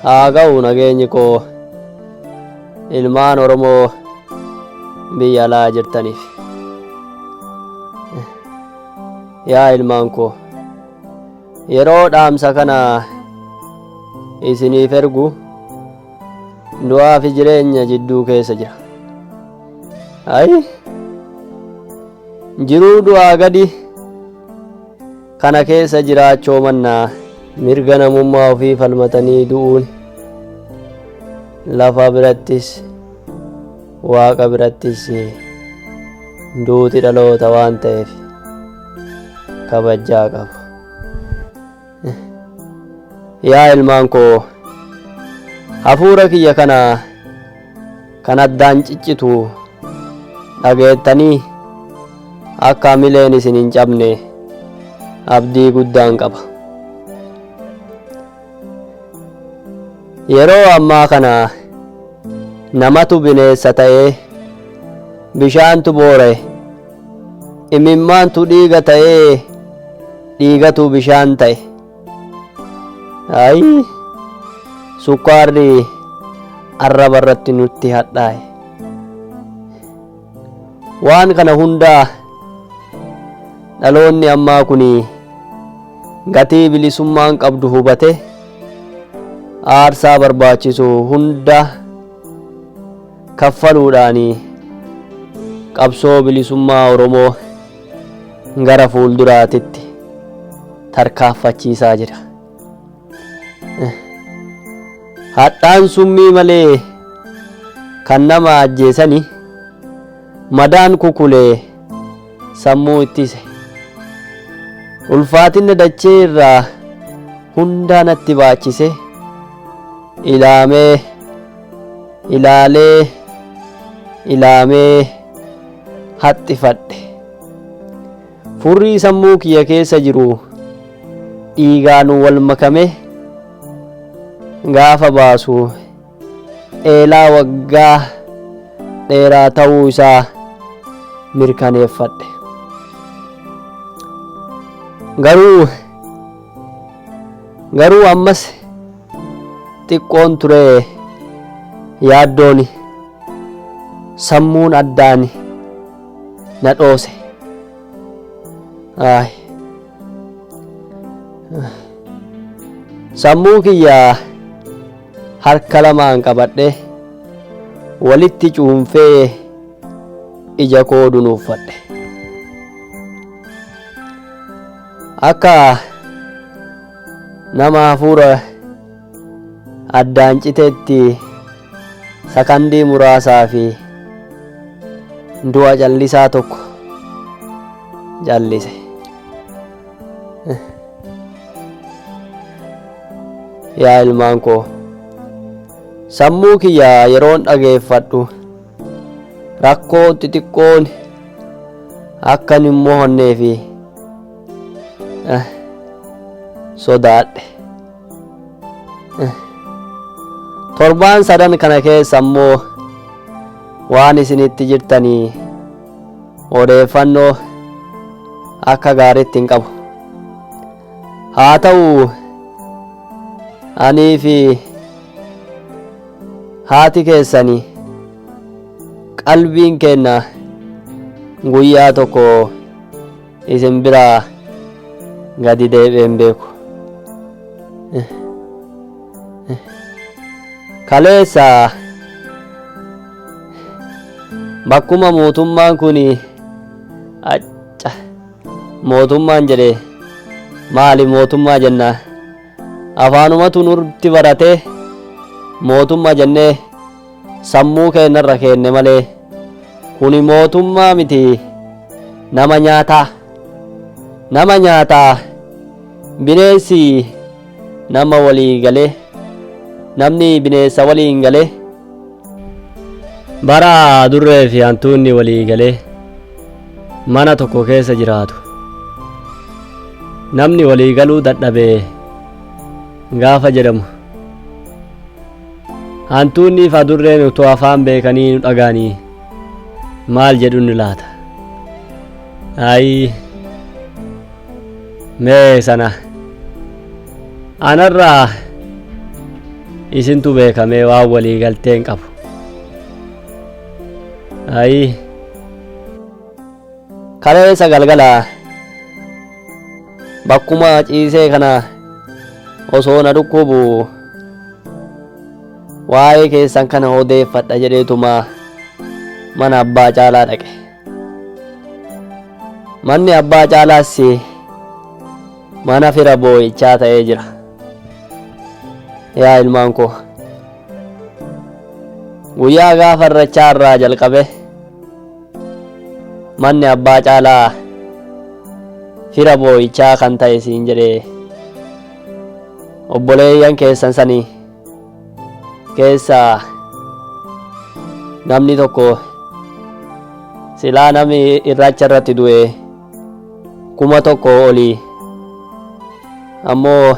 Haa ga'u nageenyi koo ilmaan Oromoo biyya alaa jirtaniif. Yaa ilmaan koo, yeroo dhaamsa kana isiniif ergu du'aa fi jireenya jidduu keessa jira. Ayi, jiruu du'aa gadi kana keessa jiraachoo mannaa mirga namummaa ofii falmatanii du'uun lafa birattis waaqa birattis duuti dhaloota waan ta'eef kabajjaa qabu. Yaa ilmaan koo, hafuura kiyya kana kan addaan ciccitu dhageettanii akka hamileen isin hin cabne abdii guddaan qaba. Yeroo ammaa kana namatu bineessa ta'ee, bishaantu boora'e, imimmaantu dhiiga ta'ee, dhiigatu bishaan ta'e. Ayi, sukkaarri arraba irratti nutti hadhaa'e. Waan kana hundaa dhaloonni ammaa kun gatii bilisummaan qabdu hubate aarsaa barbaachisu hunda kaffaluudhaan qabsoo bilisummaa Oromoo gara fuulduraatitti tarkaanfachiisaa jira. Hadhaan summii malee kan nama ajjeesani madaan kukulee sammuu ittise. Ulfaatina dachee irraa hundaa natti baachise, ilaamee ilaalee ilaamee haxxifadhe. Furrii sammuu kiyya keessa jiru dhiigaan wal makame gaafa baasu eelaa waggaa dheeraa ta'uu isaa mirkaneeffadhe. Garuu ammas xiqqoon ture yaaddoon sammuun addaan na dhoose. Ay. Sammuu kiyya harka lamaan qabadhe walitti cuunfee ija koo dunuuffadhe. Akka nama hafuura addaan citeetti sakandii muraasaa fi du'a callisaa tokko callise. Yaa ilmaan koo, sammuu kiyya yeroon dhageeffadhu rakkoo xixiqqoon akkan hin mohonnee fi sodaadhe. Torbaan sadan kana keessa immoo waan isinitti jirtanii odeeffannoo akka gaariitti hin qabu. Haa ta'u, anii fi haati keessanii qalbiin keenna guyyaa tokko isin biraa gadi deebi'ee hin beeku. Kaleessa bakkuma mootummaan kun acca mootummaan jedhe, maali mootummaa jenna, afaanumatu nurti baratee mootummaa jennee sammuu keenyarra keenne malee kuni mootummaa miti, nama nyaataa, nama nyaataa, bineensi nama walii galee, namni bineensa waliin galee. Bara adurree fi hantuunni walii galee mana tokko keessa jiraatu, namni walii galuu dadhabee gaafa jedhamu, hantuunni fi adurreen utuu afaan beekanii nu dhaga'anii maal jedhu ni laata? Ayii mee sana anarraa isintu beekamee waan walii galtee hin qabu. Ayii kaleessa galgala bakkuma ciisee kana osoo na dhukkubu waa'ee keessan kana odeeffadha jedheetuma mana abbaa caalaa dhaqe. Manni abbaa caalaas mana fira boo'ichaa ta'ee jira. Yaa ilmaan koo guyyaa gaafa irrachaa irraa jalqabe manni abbaa caalaa fira boo'ichaa kan ta'e siin jedhee obboleeyyan keessan sanii keessaa namni tokko silaa namni irracha irratti du'e 1000 olii ammoo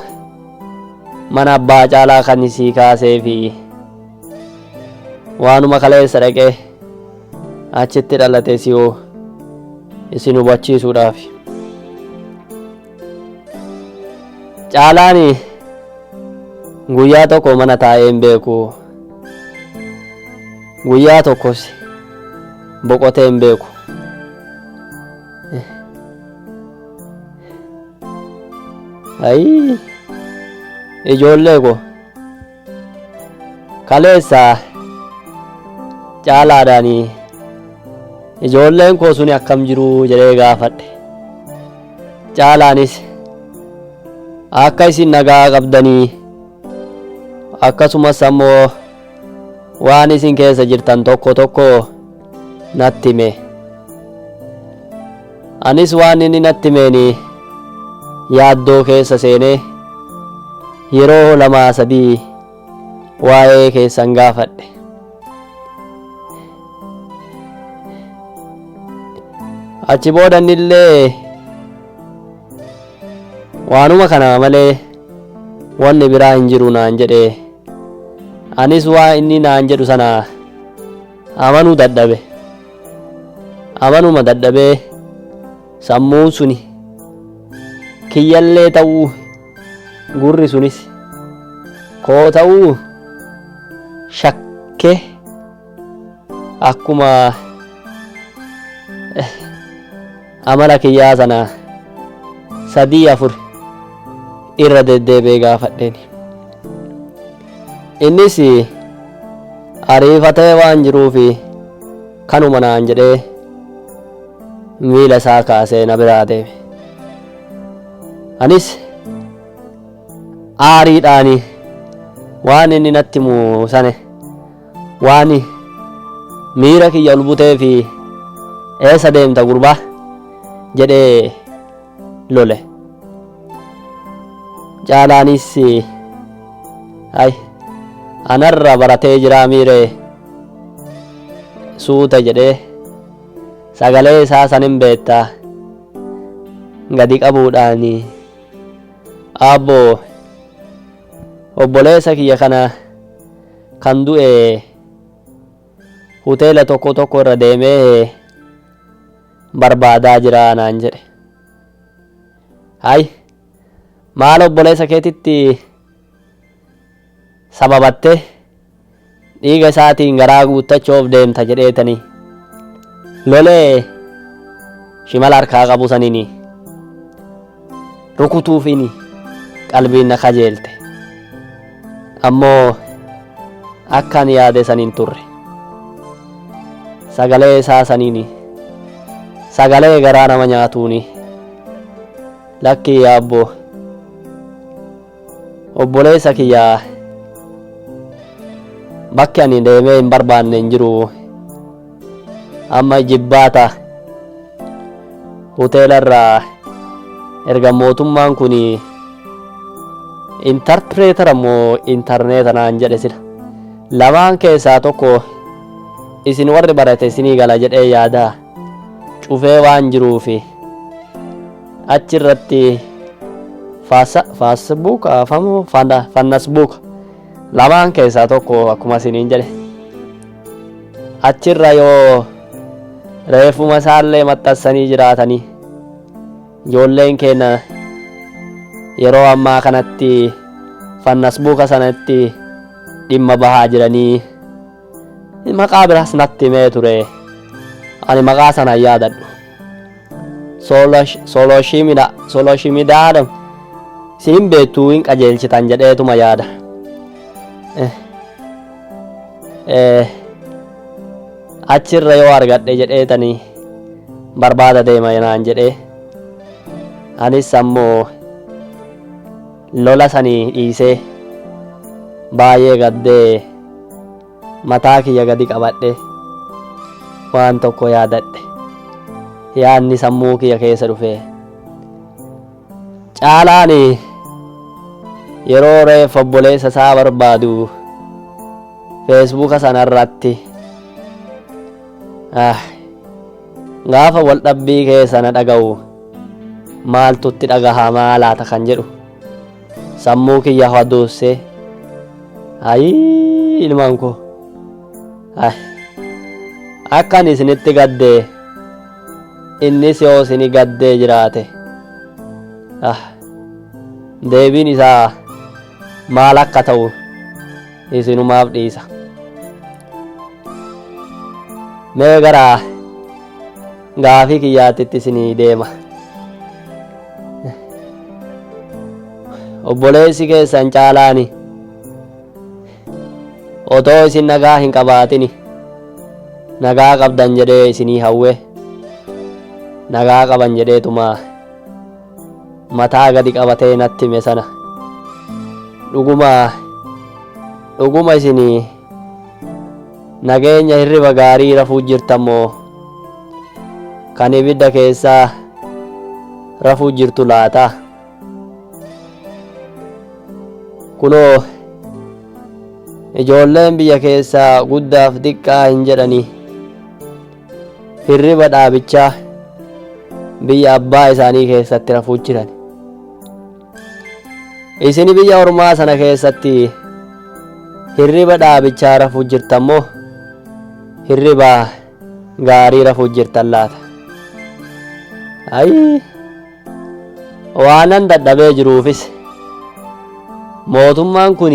mana abbaa caalaa kan isii kaasee fi waanuma kaleessa dhaqee achitti dhalate si'oo isin hubachiisuudhaaf. Caalaan guyyaa tokko mana taa'ee hin beeku. Guyyaa tokkos boqotee hin beeku. Ayii ijoollee koo kaleessa caalaadhaan ijoolleen koo suni akkam jiru jedhee gaafadhe. Caalaanis akka isin nagaa qabdanii akkasumas ammoo waan isin keessa jirtan tokko tokko natti hime. Anis waan inni natti himeeni yaaddoo keessa seenee yeroo lamaa sadii waa'ee keessan gaafadhe. Achi booda innillee waanuma kana malee wanni biraa hin jiru naan jedhe. Anis waa inni naan jedhu sana amanuu dadhabe. Amanuma dadhabee sammuun suni kiyyallee ta'uu gurri sunis koo ta'uu shakkee akkuma amala kiyyaa sana sadii afur irra deddeebi'ee gaafadheen. Innis ariifatee waan jiruuf kanuma naan jedhee miila isaa kaasee na biraa deeme. Anis aariidhaan waan inni natti himu sana waan miira kiyya ol butee fi eessa deemta gurbaa jedhee lole. Caalaanis ay anarra baratee jiraa miiree suuta jedhee sagalee isaa sanin beektaa gadi qabuudhaan aabboo obboleessa kiyya kana kan du'e hoteela tokko tokko irra deemee barbaadaa jira naan jedhe. Hay maal obboleessa keetitti sababattee dhiiga isaatiin garaa guuttachuuf deemta jedheetanii lolee shimala harkaa qabu saniin rukutuufiin qalbiin na kajeelte. Ammoo akka ani yaade saniin turre. Sagalee isaa saniin sagalee garaa nama nyaatuuni lakkii yaabboo obboleessa kiyyaa bakki ani deemee hin barbaanne hin jiru. Amma jibbaata hoteela irraa erga mootummaan kun intarpireetara moo intarneeta naan jedhe sila lamaan keessaa tokko isin warri barate isinii gala jedhee yaada cufee waan jiruufi achirratti faasbuuk afamoo fannasbuuk lamaan keessaa tokko akkuma isiniin jedhe achirra yoo reefuma isaallee maxxansanii jiraatanii Ijoolleen keenya yeroo ammaa kanatti fannasbuuka sanatti dhimma bahaa jiranii maqaa biraas natti himee ture. Ani maqaa sana hin yaadadhu. Sooloshimidaadha. Isin hin beektuu hin qajeelchitan jedheetuma yaada. Achirra yoo argadhe jedheetanii barbaada deema naan jedhee. Anis ammoo lola sanii dhiisee baay'ee gaddee mataa kiyya gadi qabadhe waan tokko yaadadhe. Yaadni sammuu kiyya keessa dhufe. Caalaan yeroo reef obboleessa isaa barbaadu feesbuuka sanarratti gaafa waldhabbii keessa na dhaga'u maaltutti dhagahamaa laata kan jedhu sammuu kiyya haduussee, ayii ilmaan koo, akka ani isinitti gaddee innis yoo isini gaddee jiraate deebiin isaa maal akka ta'u isinumaaf dhiisa. Mee gara gaafii kiyyaatitti isinii deema. Obboleessi keessan caalaani otoo isin nagaa hin qabaatini nagaa qabdan jedhee isinii hawwe, nagaa qaban jedheetuma mataa gadi qabatee natti hime sana dhuguma dhuguma isinii nageenya hirriba gaarii rafuu jirtan moo kan ibidda keessaa rafuu jirtu laata? Kunoo ijoolleen biyya keessaa guddaaf xiqqaa hin jedhanii hirriba dhaabichaa biyya abbaa isaanii keessatti rafuu jiran. Isin biyya ormaa sana keessatti hirriba dhaabichaa rafuu jirtan moo hirriba gaarii rafuu jirtan laata? Ayii! Waanan dadhabee jiruufis mootummaan kun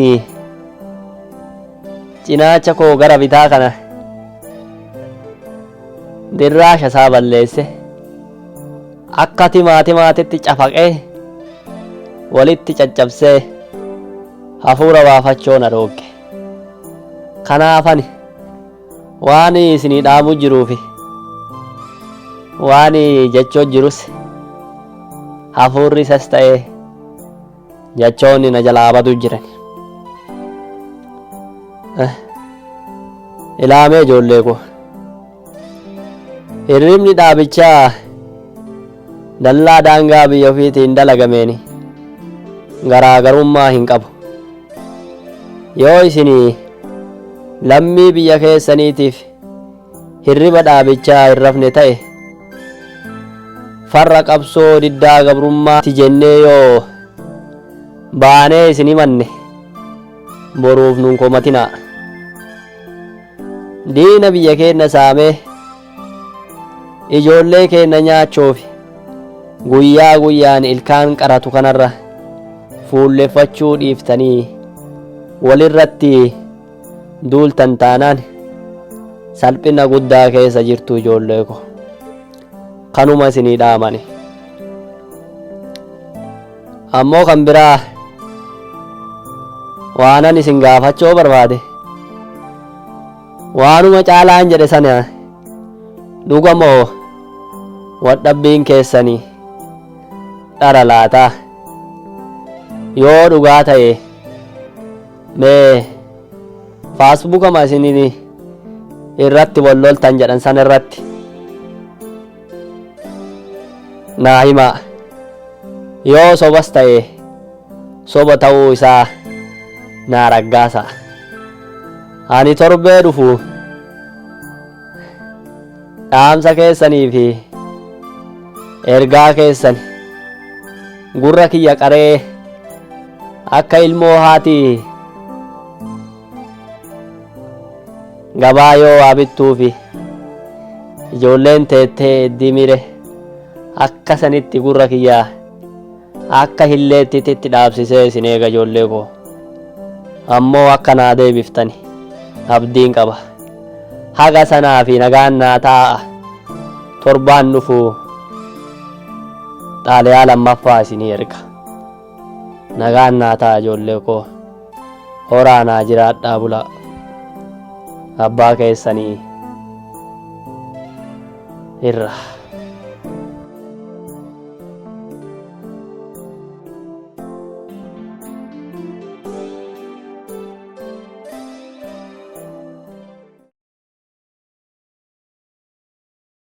cinaacha koo gara bitaa kana dirraasha isaa balleesse akka timaatimaatitti cafaqee walitti caccabsee hafuura baafachoo na dhoogge. Kanaafani waan isinii dhaamu jiruufi waan jechoo jirus hafuurri isas ta'ee jechoonni na jalaa badu jiran. Ilaamee ijoollee koo, hirribni dhaabichaa dallaa daangaa biyya ofiitiin dalagameeni garaagarummaa hin qabu. Yoo isinii lammii biyya keessaniitiif hirriba dhaabichaa hin rafne ta'e, farra qabsoo diddaa gabrummaati jennee yoo baanee isin himanne boruuf nun komatinaa. Diina biyya keenya saamee ijoollee keenya nyaachuuf guyyaa guyyaan ilkaan qaratu kanarra fuulleffachuu dhiiftanii walirratti duultan taanaan salphina guddaa keessa jirtu ijoollee ko. Kanuma isinii dhaamani. Ammoo kan biraa waanan isin gaafachuu barbaade, waanuma caalaan jedhe sana dhugamoo wadhabbiin keessanii dhara laata? Yoo dhugaa ta'e mee faasbuukama isin irratti wal loltan jedhan sana irratti naa himaa. Yoo sobas ta'e soba ta'uu isaa naa raggaasa. Ani torbee dhufu dhaamsa keessanii fi ergaa keessan gurra kiyya qaree akka ilmoo haati gabaa yoo waa bittuu fi ijoolleen teettee dimire Akka sanitti gurra kiyya akka hilleettitti dhaabsisee isin eega ijoollee koo. Ammoo akka naa deebiftani abdiin qaba. Haga sanaa fi nagaan naa taa'a. Torbaan dhufu xaaliyaa lammaffaa isinii erga. Nagaan naa ta'a ijoollee koo. Horaa naa jiraadhaa bulaa. Abbaa keessanii irra.